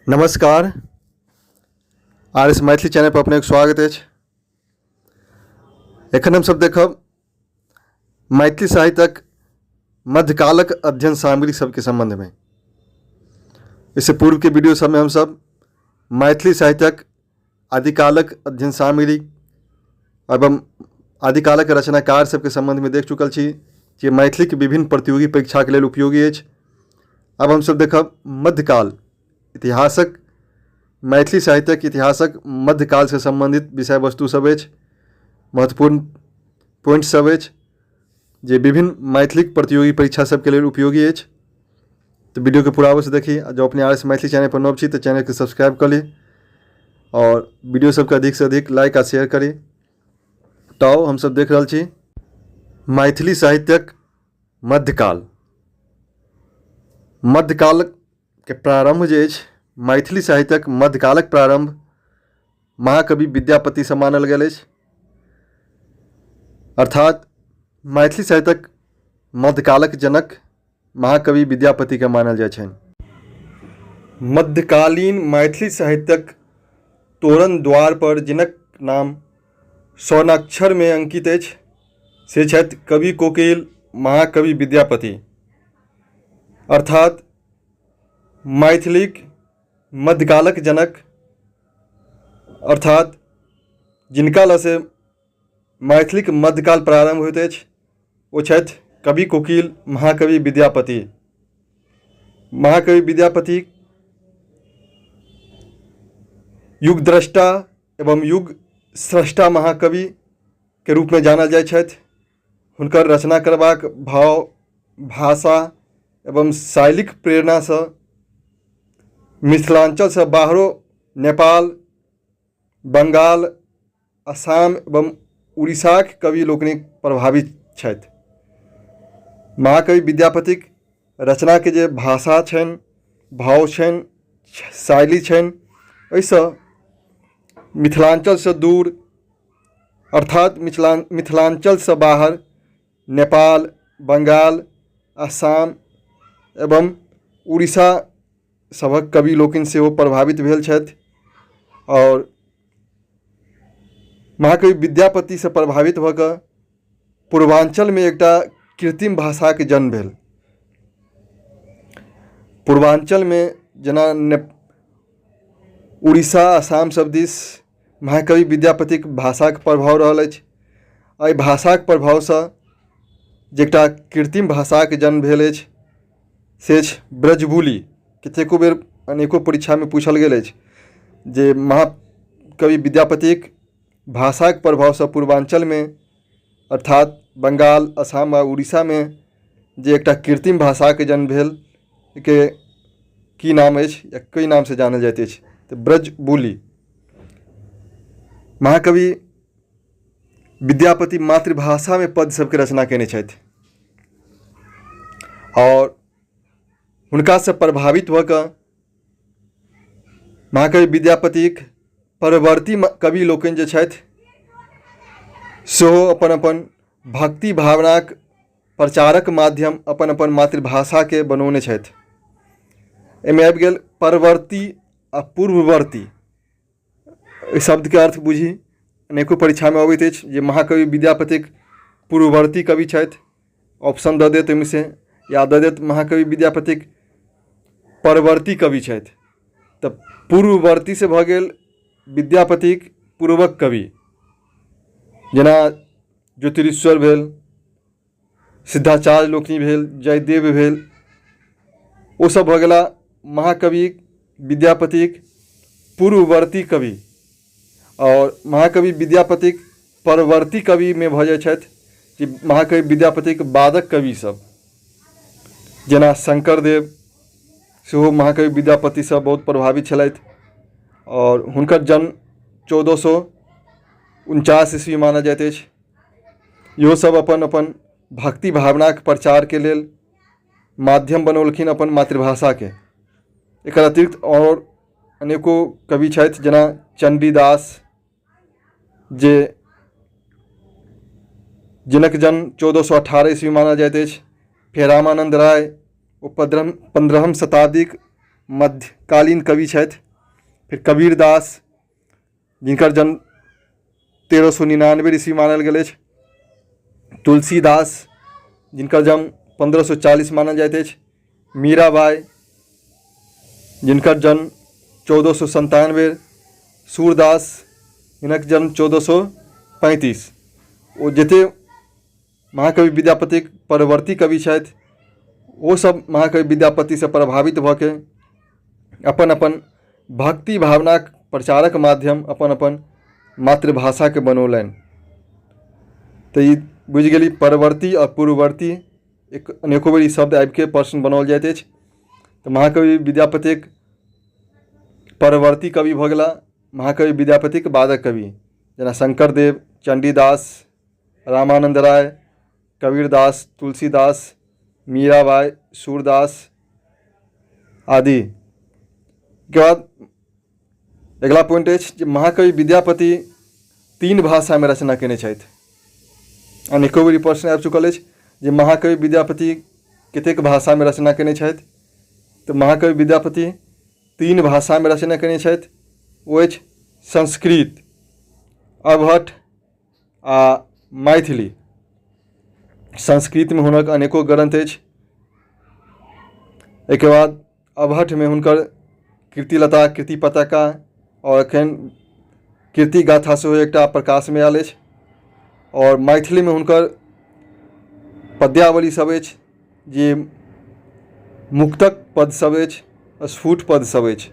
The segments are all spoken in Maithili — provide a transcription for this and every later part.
नमस्कार, आर एस मैथिली चैनल पर अपनेक स्वागत अछि। एखन हमसब देखब मैथिली साहित्यक मध्यकालक अध्ययन सामग्री सबके सम्बन्धमे। एहिसँ पूर्वके वीडियो सबमे हमसब मैथिली साहित्यक आदिकालक अध्ययन सामग्री एवं आदिकालक रचनाकार सबके सम्बन्धमे देख चुकल छी जे मैथिलीके विभिन्न प्रतियोगी परीक्षाके लेल उपयोगी अछि। आब हमसब देखब मध्यकाल इतिहासक मैथिली साहित्यक इतिहासक मध्यकालसँ सम्बन्धित विषय वस्तु सब अछि, महत्वपूर्ण पॉइंट सब अछि जे विभिन्न मैथिलीक प्रतियोगी परीक्षा सबके लेल उपयोगी अछि। तऽ वीडियोके पूरा अवश्य देखी आ जँ अपने आर एस मैथिली चैनल पर नव छी तऽ चैनलके सब्सक्राइब कऽ ली आओर वीडियो सबके अधिकसँ अधिक लाइक आ शेयर करी। तऽ हमसब देख रहल छी मैथिली साहित्यक मध्यकाल। मध्यकालके प्रारम्भ जे अछि मैथिली साहित्यक मध्यकालक प्रारम्भ महाकवि विद्यापतिसँ मानल गेल अछि। अर्थात मैथिली साहित्यक मध्यकालक जनक महाकवि विद्यापतिके मानल जाइ छनि। मध्यकालीन मैथिली साहित्यक तोरण द्वारपर जिनक नाम स्वर्णाक्षरमे अङ्कित अछि से छथि कवि कोकिल महाकवि विद्यापति। अर्थात मैथिलीक मध्यकालक जनक अर्थात जिनका लऽ मैथिलीक मध्यकाल प्रारम्भ होइत अछि ओ छथि कवि कोकिल महाकवि विद्यापति। महाकवि विद्यापति युगद्रष्टा एवं युग स्रष्टा महाकविके रूपमे जानल जाइ छथि। हुनकर रचना करबाक भाव, भाषा एवं शैलीक प्रेरणासँ मिथिलाञ्चलसँ बाहरो नेपाल, बङ्गाल, आसाम एवं उड़ीसाक कवि लोकनिक प्रभावित छथि। महाकवि विद्यापतिक रचनाके जे भाषा छनि, भाव छनि, शैली छनि, ओहिसँ मिथिलाञ्चलसँ दूर अर्थात मिथिलाञ्चलसँ बाहर नेपाल, बङ्गाल, आसाम एवं उड़ीसा सभक कवि लोकनि सेहो प्रभावित भेल छथि आओर महाकवि विद्यापतिसँ प्रभावित भऽ कऽ पूर्वाञ्चलमे एकटा कृत्रिम भाषाके जन्म भेल। पूर्वाञ्चलमे जेना उड़ीसा आसाम सभ दिस महाकवि विद्यापतिक भाषाके प्रभाव रहल अछि। एहि भाषाके प्रभावसँ जे एकटा कृत्रिम भाषाके जन्म भेल अछि से अछि ब्रजबुली। कतेको बेर अनेको परीक्षामे पूछल गेल अछि जे महाकवि विद्यापतिक भाषाके प्रभावसँ पूर्वाञ्चलमे अर्थात बङ्गाल, आसाम आ उड़ीसामे जे एकटा कृत्रिम भाषाके जन्म भेल के की नाम अछि या कइ नामसँ जानल जाइत अछि तऽ ब्रजबुली। महाकवि विद्यापति मातृभाषामे पद सबके रचना कयने छथि आओर हुनकासँ प्रभावित भऽ कऽ महाकवि विद्यापतिक परवर्ती कवि लोकनि जे छथि सेहो अपन अपन भक्ति भावनाक प्रचारक माध्यम अपन अपन मातृभाषाके बनौने छथि। एहिमे आबि गेल परवर्ती आ पूर्ववर्ती। एहि शब्दके अर्थ बुझी, अनेको परीक्षामे अबैत अछि जे महाकवि विद्यापतिक पूर्ववर्ती कवि छथि, ऑप्शन दऽ देत ओहिमे से या दऽ देत महाकवि विद्यापतिक परवर्ती कवि छथि। तऽ पूर्ववर्ती से भऽ गेल विद्यापतिक पूर्वक कवि, जेना ज्योतिरीश्वर भेल, सिद्धाचार्य लोकनि भेल, जयदेव भेल, ओसभ भऽ गेला महाकवि विद्यापतिक पूर्ववर्ती कवि। आओर महाकवि विद्यापतिक परवर्ती कविमे भऽ जाइ छथि जे महाकवि विद्यापतिक बादक कविसभ, जेना शङ्करदेव सेहो महाकवि विद्यापतिसँ बहुत प्रभावित छलथि आओर हुनकर जन्म 1449 ईस्वी मानल जाइत अछि। इहो सब अपन अपन भक्ति भावनाके प्रचारके लेल माध्यम बनौलखिन अपन मातृभाषाके। एकर अतिरिक्त आओर अनेको कवि छथि जेना चण्डीदास जे जिनक जन्म 1418 ईस्वी मानल जाइत अछि। फेर रामानन्द राय ओ 15हम शताब्दीक मध्यकालीन कवि छथि। फेर कबीरदास, जिनकर जन्म 1399 ईस्वी मानल गेल अछि। तुलसीदास, जिनकर जन्म 1540 मानल जाइत अछि। मीराबाई, जिनकर जन्म 1497। सूरदास, हिनक जन्म 1435। ओ जतेक महाकवि विद्यापतिक परवर्ती कवि छथि, ओसभ महाकवि विद्यापतिसँ प्रभावित भऽ के अपन अपन भक्ति भावनाक प्रचारक माध्यम अपन अपन मातृभाषाके बनौलनि। तऽ ई बुझि गेली परवर्ती आओर पूर्ववर्ती, एक अनेको बेर ई शब्द आबिके प्रश्न बनाओल जाइत अछि। तऽ महाकवि विद्यापतिक परवर्ती कवि भऽ गेला महाकवि विद्यापतिक बादक कवि, जेना शङ्करदेव, चण्डीदास, रामानन्द राय, कबीरदास, तुलसीदास, मीराबाई, सूरदास आदि। के बाद अगिला पॉइंट अछि जे महाकवि विद्यापति 3 भाषामे रचना कयने छथि। अनेको बेर ई प्रश्न आबि चुकल अछि जे महाकवि विद्यापति कतेक भाषामे रचना कयने छथि। तऽ महाकवि विद्यापति 3 भाषामे रचना कयने छथि, ओ अछि संस्कृत, अवहट्ठ आ मैथिली। संस्कृतमे हुनक अनेको ग्रन्थ अछि। एहिके बाद अवहट्ठमे हुनकर कीर्तिलता, कीर्ति पताका आओर एखन कीर्ति गाथा सेहो एकटा प्रकाशमे आयल अछि। आओर मैथिलीमे हुनकर पद्यावली सब अछि जे मुक्तक पद सब अछि, स्फुट पद सब अछि।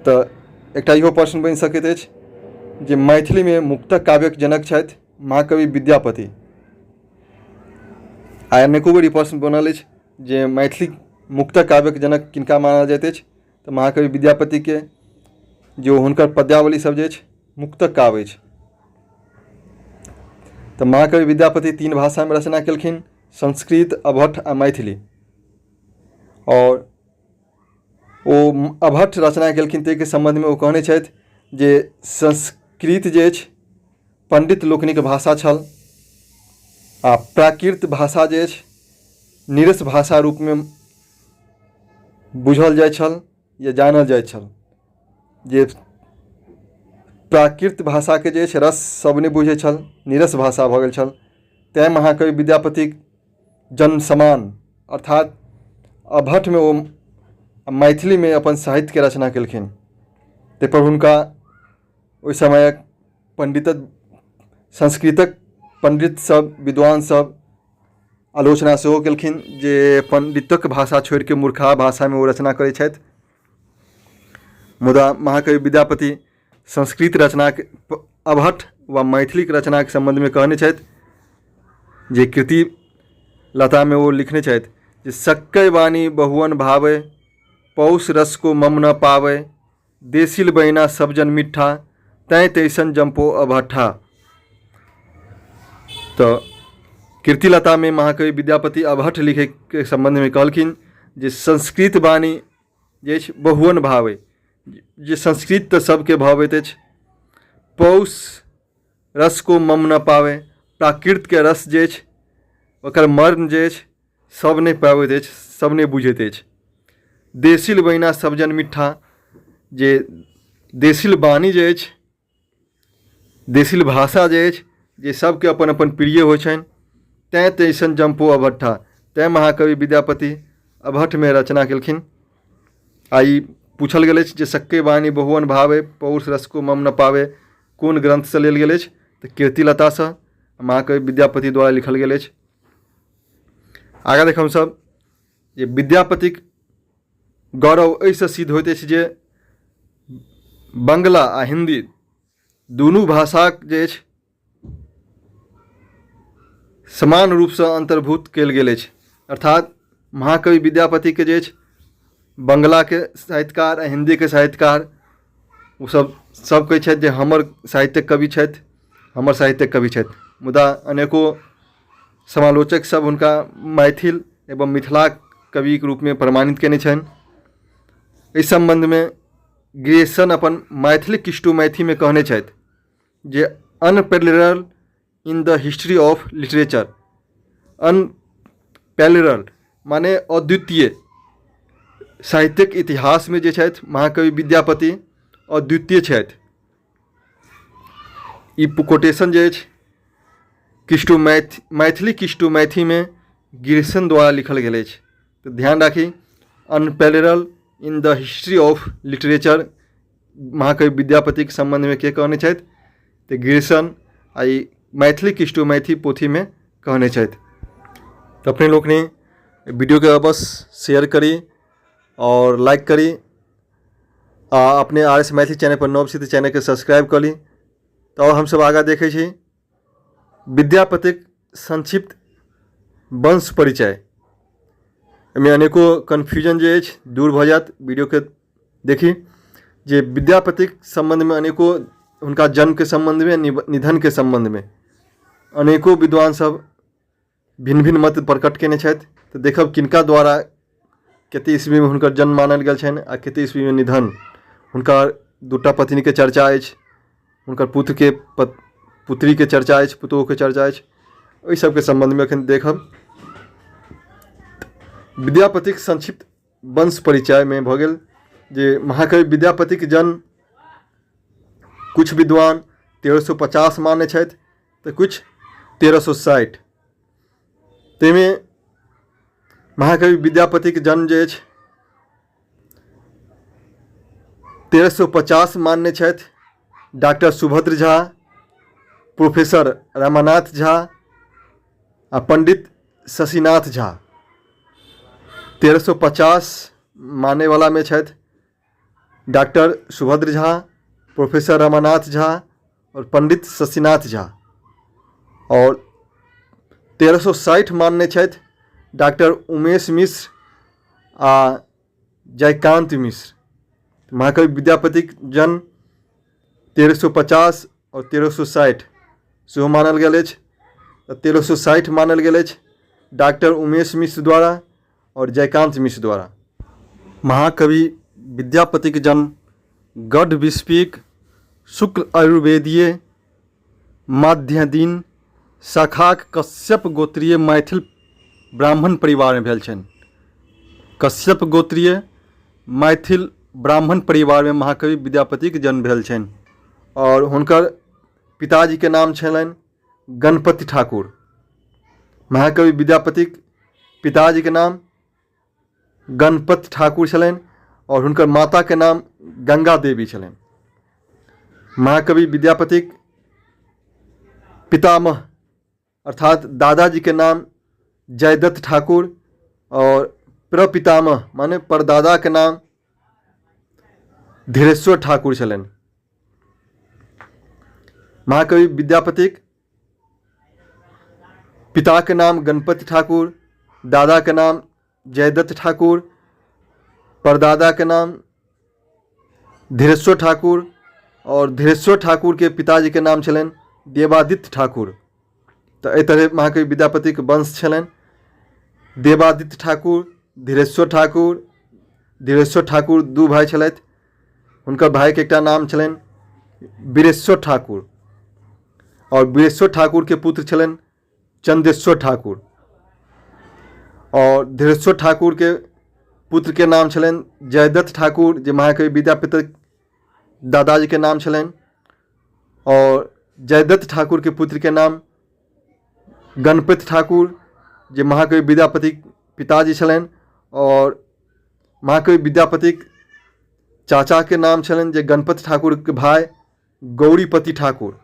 तऽ एकटा इहो प्रश्न बनि सकैत अछि जे मैथिलीमे मुक्तक काव्यक जनक छथि महाकवि विद्यापति। आ अनेको बेर ई प्रश्न बनल अछि जे मैथिली मुक्तक काव्यक जनक किनका मानल जाइत अछि, तऽ महाकवि विद्यापतिके, जे हुनकर पद्यावली सब जे अछि मुक्तक काव्य अछि। तऽ महाकवि विद्यापति 3 भाषामे रचना केलखिन, संस्कृत, अवहट्ठ आ मैथिली। आओर ओ अवहट्ठ रचना केलखिन ताहिके सम्बन्धमे ओ कहने छथि जे संस्कृत जे अछि पण्डित लोकनिक भाषा छल आ प्राकृत भाषा जे अछि नीरस भाषा रूपमे बुझल जाइ छल या जानल जाइ छल, जे प्राकृत भाषाके जे अछि रस सब नहि बुझै छल, नीरस भाषा भऽ गेल छल। तैँ महाकवि विद्यापतिक जन्म समान अर्थात अवहट्ठमे ओ मैथिलीमे अपन साहित्यके रचना केलखिन। ताहिपर हुनका ओहि समयक पण्डित, संस्कृतक पण्डित सब, विद्वान सब आलोचना सेहो केलखिन जे पण्डितक भाषा छोड़िके मूर्खा भाषामे ओ रचना करै छथि। मुदा महाकवि विद्यापति संस्कृत रचनाके अवहट्ठ वा मैथिलीके रचनाके सम्बन्धमे कहने छथि जे कृति लतामे ओ लिखने छथि जे सक्कै वाणी बहुअन भावे, पौष रस को मम न पावे, देसिल बैना सब जन मिठ्ठा, तैँ तैसन जम्पो अवहट्ठा। तऽ कीर्तिलतामे महाकवि विद्यापति अवहट्ठ लिखैके सम्बन्धमे कहलखिन जे संस्कृत वाणी जे अछि बहुअन भावे, जे संस्कृत तऽ सबके भावैत अछि, पौष रस को मम न पावे, प्राकृतके रस जे अछि ओकर मर्म जे अछि सब नहि पाबैत अछि, सब नहि बुझैत अछि। देसिल बैना सब जन मिठ्ठा, जे देसिल वाणी जे अछि, देसिल भाषा जे अछि, जे सबके अपन अपन प्रिय होइ छनि, तैँ तैसन जम्पो अवहट्ठा, तैँ महाकवि विद्यापति अवहट्ठमे रचना केलखिन। आ ई पूछल गेल अछि जे सक्के वाणी बहुअन भावे, पौरुष रस को मम न पावे, कोन ग्रन्थसँ लेल गेल अछि, तऽ कीर्तिलतासँ, महाकवि विद्यापति द्वारा लिखल गेल अछि। आगाँ देखब हमसभ जे विद्यापतिक गौरव एहिसँ सिद्ध होइत अछि जे बंगला आ हिन्दी दुनू भाषाक जे अछि समान रूपसँ अन्तर्भूत कयल गेल अछि। अर्थात महाकवि विद्यापतिके जे अछि बंगलाके साहित्यकार आ हिन्दीके साहित्यकार ओसभ सभ कहै छथि जे हमर साहित्यक कवि छथि, हमर साहित्यक कवि छथि, मुदा अनेको समालोचक सब हुनका मैथिल एवं मिथिलाक कविके रूपमे प्रमाणित कयने छनि। एहि सम्बन्धमे ग्रियर्सन अपन मैथिली क्रिस्टोमैथीमे कहने छथि जे unparalleled in the history of literature, unparalleled माने अद्वितीय साहित्यक इतिहासमे जे छथि महाकवि विद्यापति अद्वितीय छथि। ई कोटेशन जे अछि किष्टु मैथिली किष्टु मैथीमे गिरिसन द्वारा लिखल गेल अछि। तऽ ध्यान राखी, unparalleled in the history of literature महाकवि विद्यापतिके सम्बन्धमे के कहने छथि? तऽ गिरिसन, आ ई मैथिली किष्टु मैथी पोथीमे कहने छथि। तऽ अपने लोकनि वीडियोके अवश्य शेयर करी आओर लाइक करी, आ अपने आर एस मैथिली चैनलपर नव छी तऽ चैनलके सब्सक्राइब कऽ ली। तऽ हमसभ आगाँ देखै छी विद्यापतिक संक्षिप्त वंश परिचय। एहिमे अनेको कन्फ्यूजन जे अछि दूर भऽ जायत वीडियोके देखी, जे विद्यापतिक सम्बन्धमे अनेको हुनका जन्मके सम्बन्धमे, निधनके सम्बन्धमे अनेको विद्वान सब भिन्न भिन्न मत प्रकट कयने छथि। तऽ देखब किनका द्वारा कतेक ईस्वीमे हुनकर जन्म मानल गेल छनि आ कतेक ईस्वीमे निधन। हुनका दूटा पत्नीके चर्चा अछि, हुनकर पुत्रके पुत्रीके चर्चा अछि, पुतोहुके चर्चा अछि। ओहि सबके सम्बन्धमे एखन देखब। विद्यापतिक संक्षिप्त वंश परिचयमे भऽ गेल जे महाकवि विद्यापतिक जन्म किछु विद्वान 1350 मानै छथि तऽ किछु 1360। ताहिमे महाकवि विद्यापतिके जन्म जे अछि 1350 मानने छथि डॉक्टर सुभद्र झा, प्रोफेसर रमानाथ झा आ पंडित शशिनाथ झा। 1350 मानैवलामे छथि डॉक्टर सुभद्र झा, प्रोफेसर रमानाथ झा आओर पंडित शशिनाथ झा, आओर 1360 मानने छथि डॉक्टर उमेश मिश्र आ जयकान्त मिश्र। महाकवि विद्यापतिक जन्म 1350 आओर 1360 सेहो मानल गेल अछि। तऽ 1360 मानल गेल अछि डॉक्टर उमेश मिश्र द्वारा आओर जयकान्त मिश्र द्वारा। महाकवि विद्यापतिक जन्म गढ़ बिस्पीक शुक्ल आयुर्वेदीय माध्यदिन शाखाक कश्यप गोत्रीय मैथिल ब्राह्मण परिवारमे भेल छनि। कश्यप गोत्रीय मैथिल ब्राह्मण परिवारमे महाकवि विद्यापतिक जन्म भेल छनि आओर हुनकर पिताजीके नाम छलनि गणपति ठाकुर। महाकवि विद्यापतिक पिताजीके नाम गणपति ठाकुर छलनि आओर हुनकर माताके नाम गंगा देवी छलनि। महाकवि विद्यापतिक पितामह अर्थात दादाजीके नाम जयदत्त ठाकुर आओर प्रपितामह माने परदादाके नाम धीरेश्वर ठाकुर छलनि। महाकवि विद्यापतिक पिताके नाम गणपति ठाकुर, दादाके नाम जयदत्त ठाकुर, परदादाके नाम धीरेश्वर ठाकुर आओर धीरेश्वर ठाकुरके पिताजीके नाम छलनि देवादित्य ठाकुर। तऽ एहि तरहे महाकवि विद्यापतिके वंश छलनि देवादित्य ठाकुर, धीरेश्वर ठाकुर। धीरेश्वर ठाकुर दू भाय छलथि, हुनकर भायके एकटा नाम छलनि वीरेश्वर ठाकुर आओर वीरेश्वर ठाकुरके पुत्र छलनि चंदेश्वर ठाकुर आओर धीरेश्वर ठाकुरके पुत्रके नाम छलनि जयदत्त ठाकुर, जे महाकवि विद्यापतिक दादाजीके नाम छलनि, आओर जयदत्त ठाकुरके पुत्रके नाम गणपति ठाकुर, जे महाकवि विद्यापतिक पिताजी छलनि, आओर महाकवि विद्यापतिक चाचाके नाम छलनि जे गणपति ठाकुरके भाय गौरीपति ठाकुर।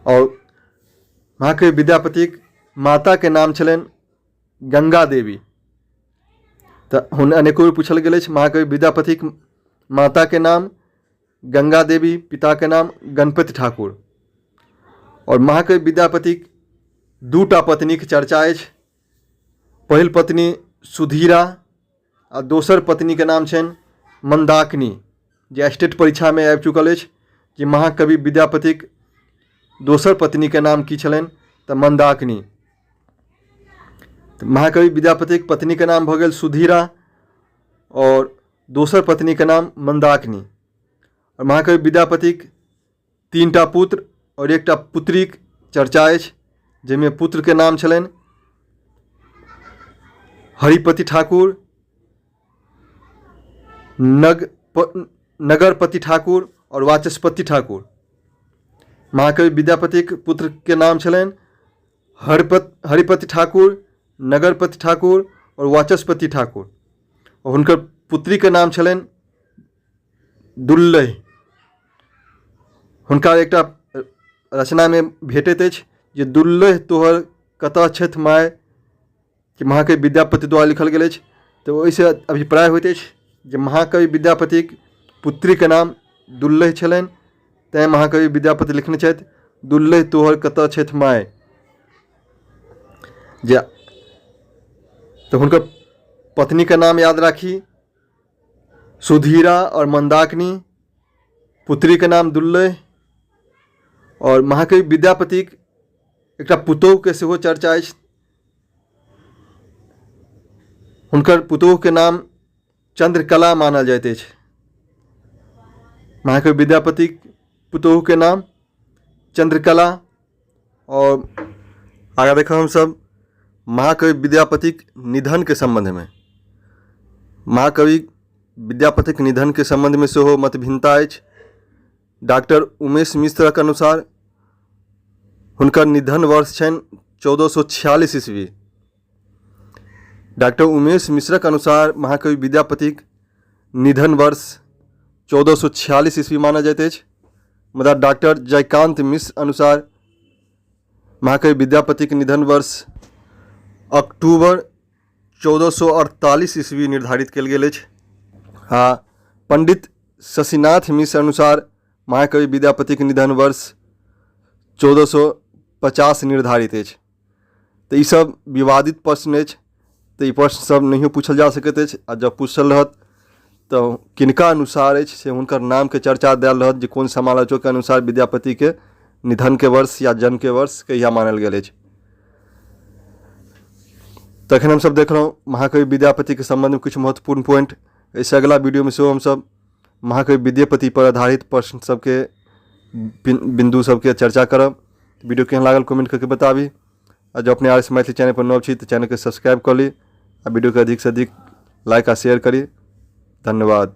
आओर महाकवि विद्यापतिक माताके नाम छलनि गंगा देवी। तऽ हुन अनेको बेर पूछल गेल अछि महाकवि विद्यापतिक माताके नाम गंगा देवी, पिताके नाम गणपति ठाकुर। आओर महाकवि विद्यापतिक दूटा पत्नीक चर्चा अछि, पहिल पत्नी सुधीरा आ दोसर पत्नीके नाम छनि मन्दाकिनी, जे स्टेट परीक्षामे आबि चुकल अछि जे महाकवि विद्यापतिक दोसर पत्नीके नाम की छलनि, तऽ मन्दाकिनी। तऽ महाकवि विद्यापतिक पत्नीके नाम भऽ गेल सुधीरा आओर दोसर पत्नीके नाम मन्दाकिनी। आओर महाकवि विद्यापतिक 3टा पुत्र आओर एकटा पुत्रीक चर्चा अछि, जाहिमे पुत्रके नाम छलनि हरिपति ठाकुर, नग नगरपति ठाकुर आओर वाचस्पति ठाकुर। महाकवि विद्यापतिक पुत्रके नाम छलनि हरिपति ठाकुर, नगरपति ठाकुर आओर वाचस्पति ठाकुर। हुनकर पुत्रीके नाम छलनि दुल्लहि। हुनका एकटा रचनामे भेटैत अछि जे दुल्लहि तोहर कतऽ छथि माय, कि महाकवि विद्यापति द्वारा लिखल गेल अछि। तऽ ओहिसँ अभिप्राय होइत अछि जे महाकवि विद्यापतिक पुत्रीके नाम दुल्लहि छलनि, तैँ महाकवि विद्यापति लिखने छथि दुल्लहि तोहर कतऽ छथि माय। जे तऽ हुनकर पत्नीके नाम याद राखी सुधीरा आओर मन्दाकिनी, पुत्रीके नाम दुल्लहि। आओर महाकवि विद्यापतिक एकटा पुतोहुके सेहो चर्चा अछि, हुनकर पुतोहुके नाम चन्द्रकला मानल जाइत अछि। महाकवि विद्यापतिक पुतोहुके नाम चन्द्रकला। आओर आगाँ देखब हमसभ महाकवि विद्यापतिक निधनके सम्बन्धमे। महाकवि विद्यापतिक निधनके सम्बन्धमे सेहो मतभिन्नता अछि। डॉक्टर उमेश मिश्रक अनुसार हुनकर निधन वर्ष छनि 1446 ईस्वी। डॉक्टर उमेश मिश्रक अनुसार महाकवि विद्यापतिक निधन वर्ष 1446 ईस्वी मानल जाइत अछि, मुदा डॉक्टर जयकान्त मिश्र अनुसार महाकवि विद्यापतिक निधन वर्ष अक्टूबर 1448 ईस्वी निर्धारित कयल गेल अछि। आ पण्डित शशिनाथ मिश्र अनुसार महाकवि विद्यापतिक निधन वर्ष 1450 निर्धारित अछि। तऽ ईसभ विवादित प्रश्न अछि, तऽ ई प्रश्न सब नहियो पूछल जा सकैत अछि, आ जँ पूछल रहत तऽ किनका अनुसार अछि से हुनकर नामके चर्चा देल रहत जे कोन समालोचकके अनुसार विद्यापतिके निधनके वर्ष या जन्मके वर्ष कहिया मानल गेल अछि। तखन हमसभ देखलहुँ महाकवि विद्यापतिके सम्बन्धमे किछु महत्वपूर्ण पॉइंट। एहिसँ अगिला वीडियोमे सेहो हमसभ महाकवि विद्यापति पर आधारित प्रश्न सबके बिन्दु सबके चर्चा करब। वीडियो केहन लागल कमेंट करके बताबी, आ जँ अपने आर एस मैथिली चैनल पर नव छी तऽ चैनलके सब्सक्राइब कऽ ली आ वीडियोके अधिकसँ अधिक लाइक आ शेयर करी। धन्यवाद।